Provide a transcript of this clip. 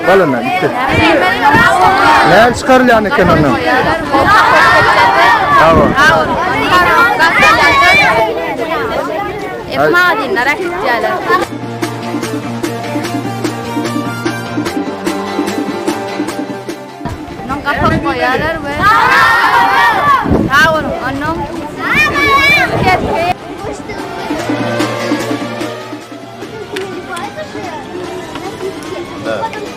Galandan bitti. Näme çykarylýan eken ondan? Hawa. Madinler äkitýärler. Ondan gapak goýarlar we Sag boluň. Ondan kesgi Да.